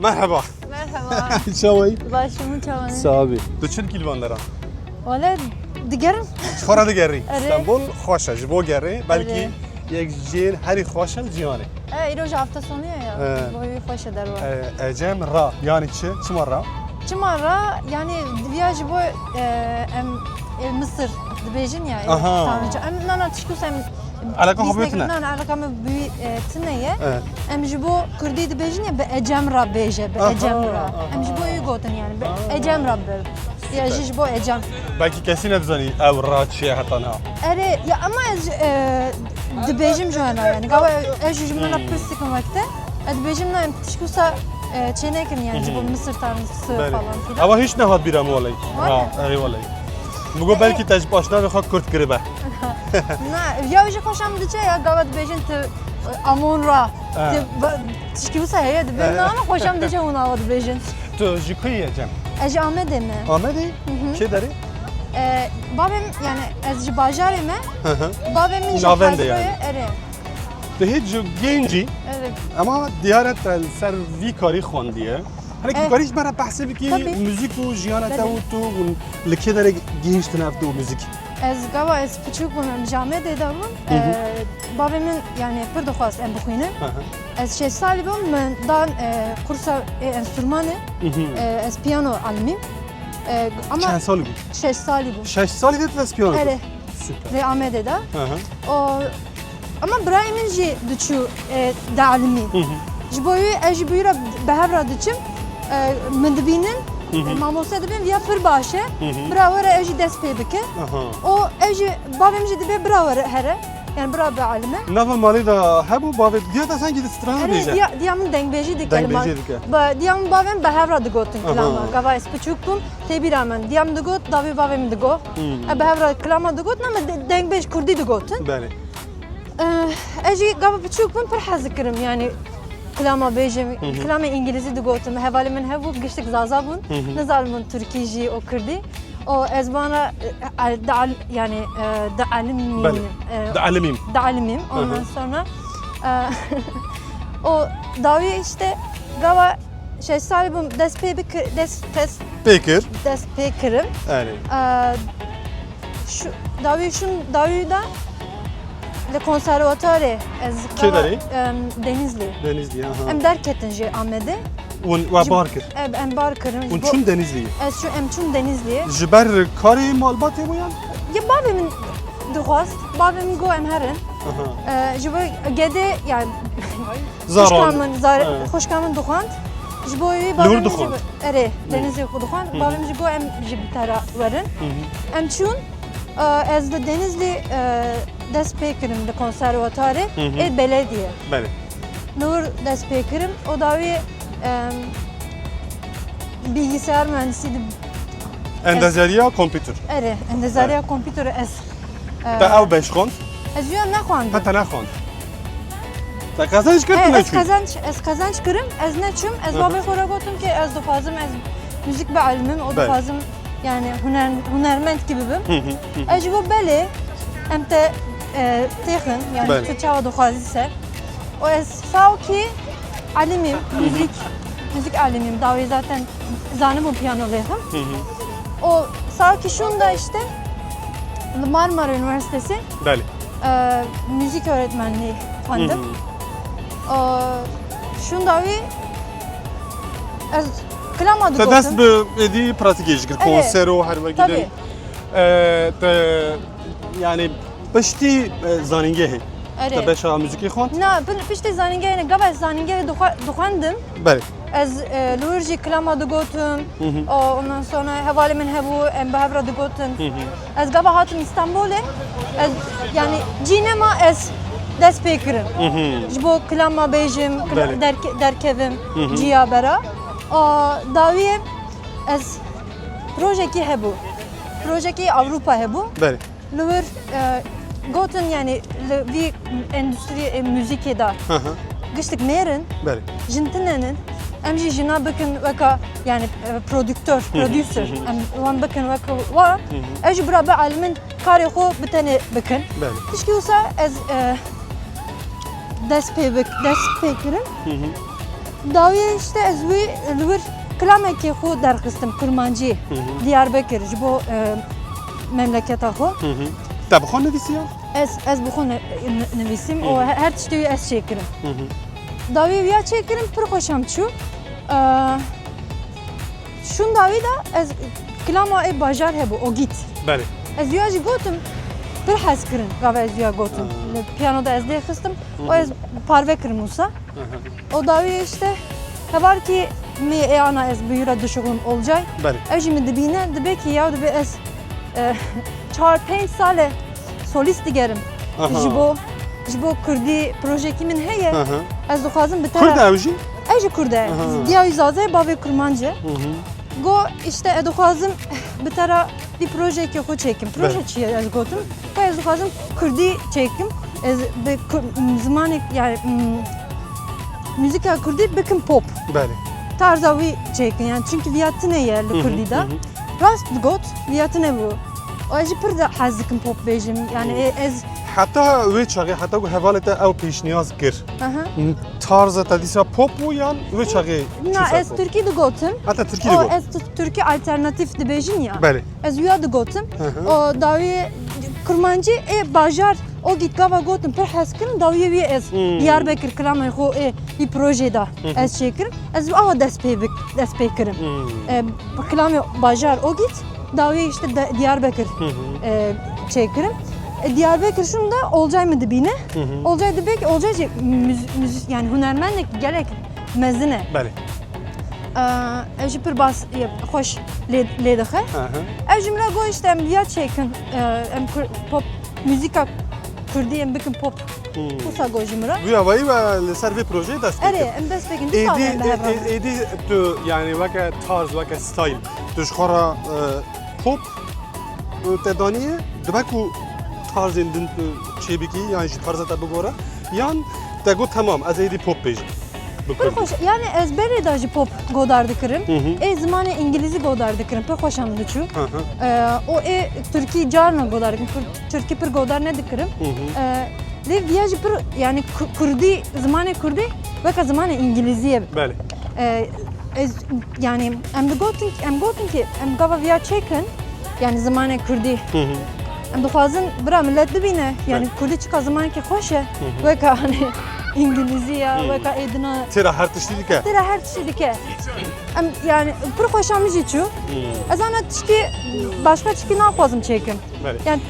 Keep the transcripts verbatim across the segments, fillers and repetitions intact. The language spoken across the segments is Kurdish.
Merheba. Merheba. Çawayî? Baş, hûn çawan? Sabî. Tu çi dikî li van deran? Wele digerim. Ji xwe re digerî. Erê. Stenbol xweş e, ji bo gerê. Belkî Erê. Yek ji cihên herî xweş e li cîhanê. E, îro ji hafta sonê ye ya. E. Bo wî xweş e derwa. E, Ecem ra. Yani çi? Çima ra? Çima ra? Yani diviya ji bo, e, em, e, Misir dibêjin ya. E, Aha. Tanrıça. Em nana tişkûs em Elaka xwe bîsnek bûtine. Nana elaka me bi wî, e, tine ye. Evet. Em ji bo kurdî dibêjin ya bi Ecem ra bêje, bi Aha, Ecem ra. Aha. Em ji bo wî gotin yani, bi Aha. Ecem ra bi. Ya Süper. Ji, ji bo Ecem. Belkî kesî nedizanî ew ra çi ye heta niha. Erê, ya ama ez, e, dibêjim ji wana yani. Gava ez ji min re Hmm. pirs dikim wekte. Ez dibêjim na em tişkûsa, e, çênekin yani ji bo Hmm. Misir tanrısı Belê. Falan filan. Ewa hiç nehat bîra min welay. Wale. Ha, erê welay. Min got belkî te ji paşnavê xwe kurt kiribe. Na, ya ji xweşa min diçe ya gava dibêjin tu, e, Amon ra. Ha. Tu ba-, tişkî wisa heye dibêjin Ha. ama xweşa min diçe hûn awa dibêjin. Tu ji ku yî ye Cem? Ez ji Amedê me. Amedê? Hı hı. Kê derê? E, bavê min, yani ez ji bajarê me. Hı hı. Bavê min ji Navendê Hazirê yani. Erê. Tu hê ji gencî. Evet. Ama diyar e te li ser vî karî xwendiye. Hani Eh. tu karî ji me re behsê bikî, Tabii. Muzîk û jiyana te Belê. Û tu hûn li kê derê gihîştin ev tu muzîk? Ez gava ez piçûk bûm, em ji Amedê de bûn. Hı hı. E, bavê min yani pir dixwast em bixwînin. Hı hı. Ez şeş salî bûm, min dan, e, kursa, e, enstrûmanê. Hı hı. E, ez piyano alimîm. E, ama Çend salî bû? Şeş salî bûm. Şeş salî de tu dest piyano Erê. Kir? Süper. Lê Amedê de. Hı hı. O, ama birayê min jî diçû, e, dialimî. Hı hı. Ji bo wî, ez jî bi wî re bi hev re diçim. E, min dibînin, Hı hı. e, mamoste dibên viya pir baş e. Hı hı. Bira were ez jî dest pê bike. Aha. O, ez jî, bavê min jî dibê bira were here. Yani bira bialime. Nava malê de hebû, bavê diya te sengî di strana Erê, bêje. Diya, diya min dengbêjî dike. Dengbêjî dike. Ba, diya min bavê min bi hev re digotin Aha. Kilama. Gava ez piçûk bûm, tê bîra min. Diya min digot, davê bavê min digot. Hmm. E, bi hev re kilama digot, ne me de-, dengbêj kurdî digotin. Belê. E, ez jî gava piçûk bûm, pir hez dikirim, yani kilama bêjim, Hı hı. Kilamê îngilîzî digotim. Hevalê min hebû, giştik zaza bûn. Hı hı. Nizanim bûn tirkî jî û kirdî. O, ez bana, e, e, da-, yani, e, dialimî-, Belê. E, Dialimîm. Dialimîm. Hı hı. Ondan sonra, e, o dawî işte gava şeş salî bûm dest pê bikir-, dest, dest Pê kir. Dest pê kirim. Erê. E, şu, dawî şun, dawî de li konservatuarê ez Kê gava, derê? Em, Denizli. Denizli, aha. Em derketin ji Amedê. Hûn we Ji bar kir? Em, em bar kirin. Hûn Ji bo çûn Denizliyê? Ez çû-, em çûn Denizliyê. Ji ber karê malbatê bû yan? Ya bavê min dixwast, bavê min got em herin. Aha. Ee, ji bo gedê, yani, Zaran. Xwişka min, zar-, Evet. Xwişka min dixwand. Ji bo wî Li wir bavê min jî dixwand? Go-, erê, Hı. Denizliyê xwe dixwand. Hı hı. Bavê min jî got em ji bi te re werin. Hı hı. Em çûn, ee, ez li Denizlî, ee, dest pê kirim li konservatuarê, Hı hı. Ê belediye. Belê. Li wir dest pê kirim. O dawî, em, bilgisayar mühendisliği di Endezeriya kompîtur. Erê, endezeriya Erê. Kompîtur ez, Te e, ew beş xwend? Ez ya nexwend. He, te nexwend. Te qezenç kir, He, tu ez neçûyî? Qezenç, ez qezenç kirim, ez neçûm, ez Hı hı. Babê xwe re gotim ki ez dixwazim ez müzik bielmim, o Belê. Dixwazim yani huner-, hunermend gibi bim. Hı hı, hı hı. Ez ji bo belê em te, e, têxin, yani Belê. Tu çawa dixwazî ser. O ez sağ ol ki alimim, müzik, müzik alimim. Dawî zaten zanibû piyano lêxim. Hı hı. O sağ ol ki şunda işte Marmara Üniversitesi Belê. E, müzik öğretmenliği Hı hı. Xwendim. E, şunda wî ez kilama Te dest digotim. Bi êdî pratikê jî kir, Evet. Konsero, her wekî Tabii. De. E, te, yani, piştî, e, zanîngehê. Erê. Te beşa muzîkê xwend? Na, pin-, piştî zanîngehê ne, gava ez zanîngehê dixwe-, dixwendim. Belê. Ez, e, li wir jî kilama digotim. Hı hı. O, ondan sonra hevalê min hebû, em bi hev re digotin. Hı hı. Ez gava hatim Îstanbulê. Ez, yani, cî nema ez dest pê kirim. Hı hı. Ji bo kilama bêjim, kila-, Belê. Derke-, derkevim Hı hı. Ciya bera. O, dawiyê ez Projekî hebû. Projekî Ewropa hebû. Belê. Li wir, e, gotin, yani, li vî endûstriyê, e, muzîkê de Hı hı. Giştik mêr in, Belê. Jin tune ne. Em jî jina bikin weka, yani, e, prodüktör, Hı hı, producer. Hı hı. Em wan bikin weka wa. Hı hı. Ez jî bira bielimin karê xwe bi tenê bikin. Belê. Tişkî wisa ez, e, dest pê bik-, dest pê kirin. Hı hı. Dawiyê işte ez wî li wir kilamekê xwe derxistim kurmancî. Hı hı. Diyarbekir ji bo, e, memleketa xwe. Hı hı. Te bi xwe nivîsiya? Ez, ez bi xwe ni-, ni-, nivîsim. Hı hı. Û he-, her tiştê wî ez çêkirim. Hı hı. Dawiyê wîya çêkirim, pir xweşam çû. E, şûnda wî de ez kilama ê bajar hebû, Ogît. Belê. Ez wîya jî gotim, pir hez kirin, gava ez wîya gotim. Ha. Li piyano de ez lê xistim, Hı hı. û ez parve kirim wisa. Hı hı. O dawiyê işte, hevalkî mi ê ana ez bi wî re dişuxulim Olcay. Belê. Ew jî min dibîne, dibe ki ya dibe ez, e, çar pênc sal e solîst digerim. Aha. Ji bo, ji bo kurdî projekî min heye. Hı hı. Ez dixwazim bi te Kurd re e ew jî? Ew jî Kurd e. Aha. Diya wî Zaza ye, bavê kurmanc e. Hı hı. Go işte ez dixwazim bi te re vî projeyekê xwe çêkim. Proje Belê. Çi ye ez gotim? Xwe ez dixwazim kurdî çêkim. Ez bi ku-, zimanê, yani, m, muzîka kurdî bikim pop. Belê. Tarza wî çêkin, yani, çünkü viya tune ye li Hı hı, kurdî de. Hı hı. Rast digot, viya tune bû. Û ez jî pir de hez dikim pop bêjim. Yani, Hı. e, ez Heta wê çaxê, heta ku hevalê te ew pêşniyaz kir. Aha. Tarza te dîsa pop bû yan wê çaxê Na, çû ser ez pop? Tirkî digotim. Heta tirkî O, digot. ez tu-, tirkî alternatîf dibêjin ya. Belê. Ez wiya digotim. Hı hı. O dawiyê kurmancî ê bajar o gît gava gotim pir hez kirin, dawiyê wî ez Hmm. Diyarbekir kilamê xwe ê wî projê de Hı hı. ez çêkirim. Ez awa dest pê bik-, dest pê kirim. Hmm. E, kilamê bajar o gît, dawiyê işte de, Diyarbekir, Hı hı. e, çêkirim. E, Diyarbekir şûn de Olcay min dibîne. Hı hı. Olcay dibe ki Olcay jî müz-, müz-, yani hunermendek gelek mezin e. Belê. Ee, ev jî pir bas, e, xweş lê, lê dixe. Hı hı. Ev jî min re got, işte, em viya çêkin, e, em kur-, pop, muzîka kurdî em bikin pop. Hmm. Wisa got ji min re. Wî awayî we li ser vê projeyê dest pê Erê, kir. Em dest pê kin. Du sal Êdî, em bi hev re ê-, bûn. Ê-, êdî tu, yani, weke tarz, weke style, tu ji xwe re, e, pop, e, te daniye, dibe ku tarzên din tu çêbikî, yan jî tarza te bigore, yan te got, "Temam, ez êdî pop bêjim." Bi Pir kurdî. Xweş, yani ez berê de jî pop godar dikirim. Hı hı. Ê zimanê îngilîzî godar dikirim, pir xweşa min diçû. Hı hı. Ee, o ê tirkî carna godar dikirim, kur-, tirkî pir godar nedikirim. Hı hı. Ee, lê viya jî pir, yani ku-, kurdî, zimanê kurdî weke zimanê îngilîzî ye. Belê. Ee, ez, yani em digotin, em gotin ki em gava viya çêkin, yani zimanê kurdî. Hı hı. Em dixwazin bira millet bibîne, yani Belê. Kurdî çiqa zimanekî xweş e. Hı hı. Weka, hani, îngilîzî ya, Hı. weka êdina. Têra her tiştî dike. Têra her tiştî dike. Em, yani, pir xweşa min jî çû. Hı. Ez ana tişkî, başka tişkî naxwazim çêkim. Belê. Yani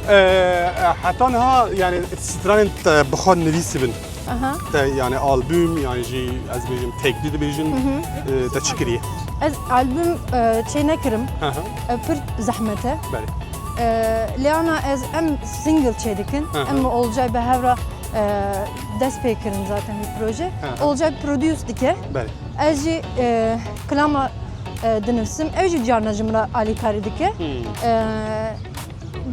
Ee, e, heta niha, yani, stranên te bi xwe nivîsî bin. Aha. Te, yani, album, yani jî, ez bêjim, teklî dibêjin, Hı hı. e, te çi kiriye? Ez album, e, çê nekirim. Hı hı. E, pir zehmet e. Belê. E, lê ana ez em single çê dikin. Hı hı. Em Olcay bi hev re, e, dest pê kirin zaten bir proje. Hı hı. Olcay produce dike. Belê. Ez jî, e, klama, e, dinivsim. Ew jî carna ji min re alîkarî dike. Hmm. E,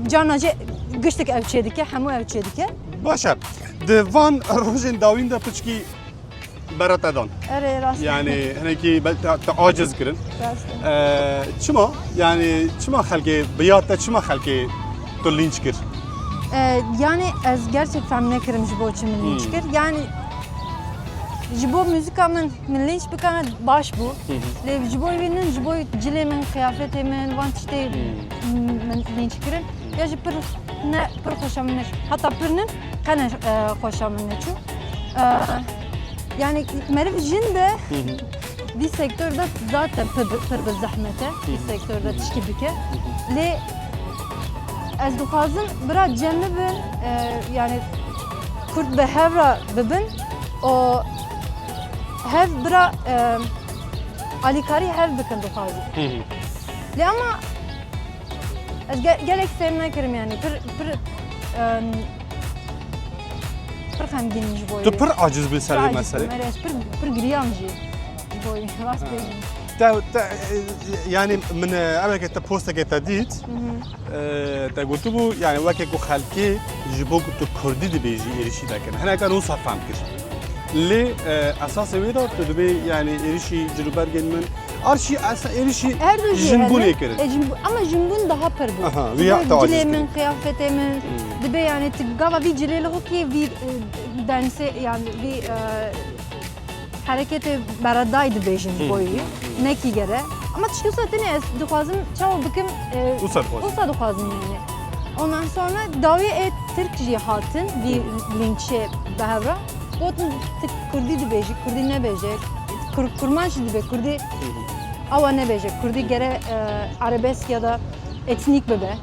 carna jî giştik ew çê dike, hemû ew çê dike. Baş e. Di van rojên dawîn de piçkî bera te dan. Erê, rast e. Yani hinekî be-, te, te aciz kirin. Rast e. Ee, çima? Yani çima xelkê, bi ya te çima xelkê tu lînç kir? Ee, yani ez gerçek fehm nekirim ji bo çi min lînç Hmm. kir. Yani ji bo muzîka min, min lînç bikana baş bû. Hı hı. Lê ji bo wî nin, ji bo cilê min, qiyafetê min, van tiştê Hmm. min lînç kirin. Ya jî pir ne, pir xweşa min neçû. Heta pir nin, qene, e, xweşa min neçû. E, yani meriv jin be, Hı hı. vî sektör de zaten pir, pir bi zehmet e, vî Hı hı. sektör de tişkî bike. Hı hı. Lê ez dixwazim bira cem bibin, e, yani Kurd bi hev re bibin, o hev bira, e, alîkarî hev bikin dixwazim. Hı hı. Lê ama ez ge-, gelek fêm nekirim yani. Pir, pir, em, pir xemgîn ji bo Tu wê. pir aciz bû ser Pir vê aciz meselê. bûm, erê, ez pir, pir giriyam jî. Ji bo wê, rast Ha. bêjim. Te, te, e, yani min, e, eveke te postekê te dît, Hı hı. e, te gotibû, yani weke ku xelkê ji bo ku tu kurdî dibêjî êrişî te kirin. Hineka wisa fehm kir. Lê, e, esasê wê de tu dibê, yani êrişî cilûbergên min, arşî esa-, êrişî Her du jî jinbûnê hene. kirin. E, jinbû-, ama jinbûn daha pir bû. Aha, Dibe wî ya te cilê aciz min, kirin. qiyafetê min, Hmm. dibe yani tu gava vî cilê li hokê vî, e, densê, yani vî, e, Hereketê beredayî dibêjin boyî, nekî gere. Ama tişkî wisa tune ez dixwazim çawa bikim, e, Wisa dixwazim. Wisa dixwazim yani. Ondan sonra dawiyê ê Tirk jî hatin, vî linçê behevra. Gotin, tu Kurdî dibêjî, Kurdî nebêje. Kur-, Kurmanc jî dibe, Kurdî awa nebêje. Kurdî gere, e, arabesk ya da etnîk bibe.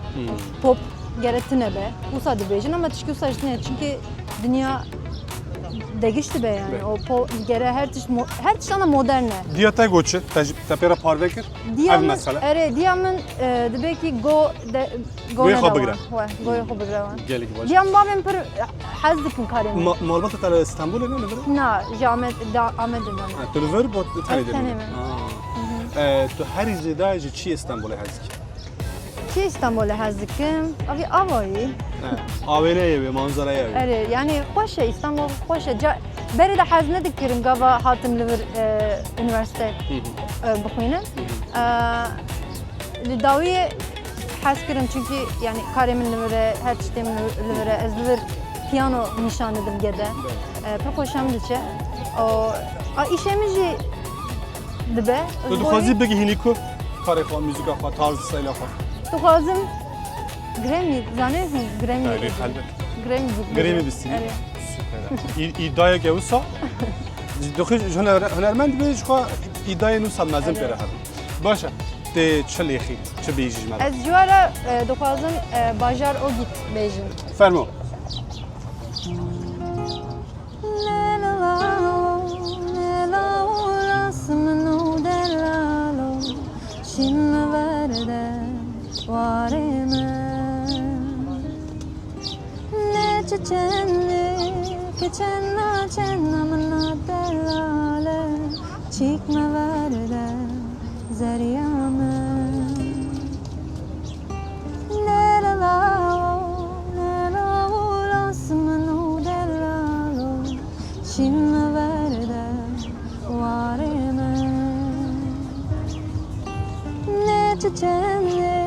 Pop gere tune be. Wisa dibêjin ama tişkî wisa jî tune. Çünkü dinya degişti be yani. Be. O po-, gere her tişt mo-, her tişt ana modern e. Diya te got çi? Te jî, te pê re parve kir? Diya Ev min, mesele. Erê, diya min, e, dibe ki go de, go Goyê xwe neda bigire. Wan. We, goyê xwe bigire wan. Gelek baş. Diya min bavên pir hez dikin karê min. Ma-, malbata te li Stenbolê ne li vir? Na, ji Amed, da, Amedê de ne. Ha, tu li vir bo tenê Ez de tenê ne? me. Ha. E, tu herî zêde ji çi yê Stenbolê hez dikî? Çi Îstanbulê hez dikim? Avî avayî. He, awêneyê wê, manzaraya wê. Erê, yani xweş e, Îstanbul xweş e. Ca-, berê de hez nedikirim, gava hatim li vir, e, üniversite, Hı hı. e, bixwînim. Hı hı. E, li dawiyê hez kirim, çünkü yani karê min li vir e, her tiştê min li vir e, ez li vir piyano nîşan didim gede. Evet. E, pir xweşa min diçe. O, a, îşê min jî dibe. Tu dixwazî bigihînî ku karê xwe, muzîka xwe, tarz, stayla xwe? Dixwazim Grammy, zanê hûn Grammy? Erê, helbet. Grammy bigihînim. Grammy bistînî? Erê. Super. Î-, îdayeke wisa. Dixwî ji huner-, hunermend bê ji xwe îdayên wisa mezin Erê. pê re hebin. Baş e. Tê çi lêxî, çi bêjî ji me re? Ez ji we re, e, dixwazim, e, Bajar Ogît bêjim. Fermo. Lê lalo, lê lalo, rast min û delalo, şîn me ver de warê min. Ne çi çendê, ki çenda çenda min a delale, çîk me ver de zeriya min. Lê lalo, lê lalo, rast min û delalo, şîn me ver de warê min. Ne çi çendê,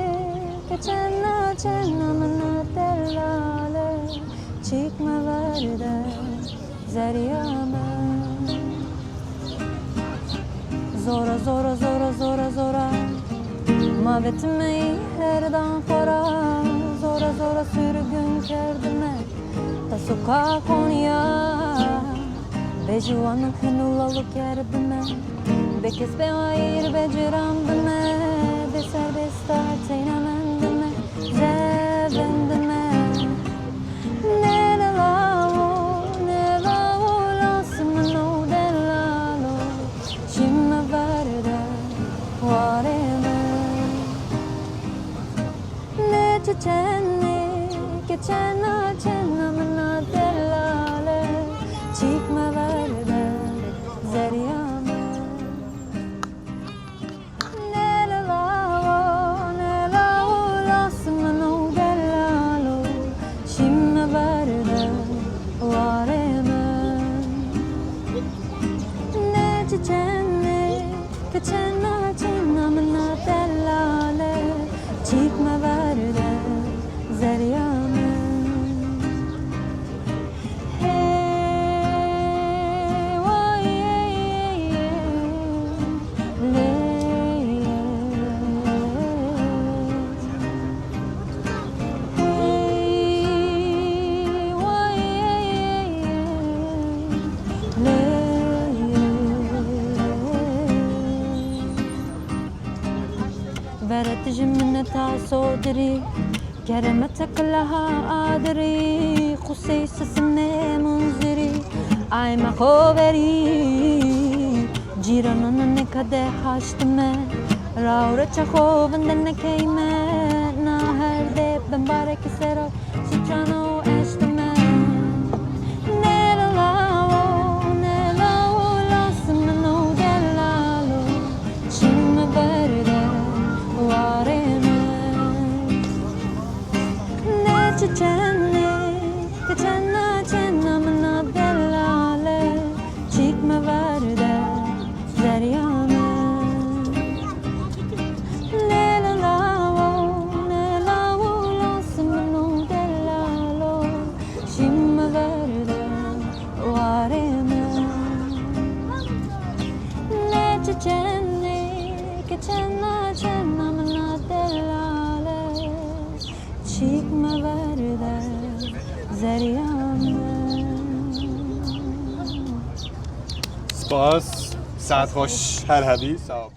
ki çenda çenda min a delale, çîk me ver de zeriya min. Zora, zora, zora, zora, zora. Ma ve ti me yî her dan xwe ra. Zora, zora sürgün kerdime. Te soka Konya. Bê ji wan hin û lalo kerdime. Bê kes bê ayîr bê cîran bime. Bê ser bê star teyna mendime. Zevendime. Nêne lawo, nê lawo, las min û delalo, çî me ver de, warê min. Nê çi çenê, ke çena çena min a delale, çîk me ver de, zeriya min. Nê li lawo, nê lawo, las min û delalo, çî me ver de, warê min. Nê çi çenê, ke çena çena min a delale, çîk me ver de, zeriya min. Veret ji min ta sodirî. Keremetek laha adirî, qusey sisimê munzirî, ay me xo verî. Cîranan neka de haştime, raw reça xo vinde nekeyme. Na her de bimbarek sero, şiçano eştime. Ne lawo, ne lawo, las min û delalo, çî me ver de, warê min. Ne çi çenê, ke çena çena min a delale, çîk me ver de, zeriya min. Lê li lawo, ne lawo, las min û delalo, Zeryan. Spas. Saet xweş her hebî. Sağ ol.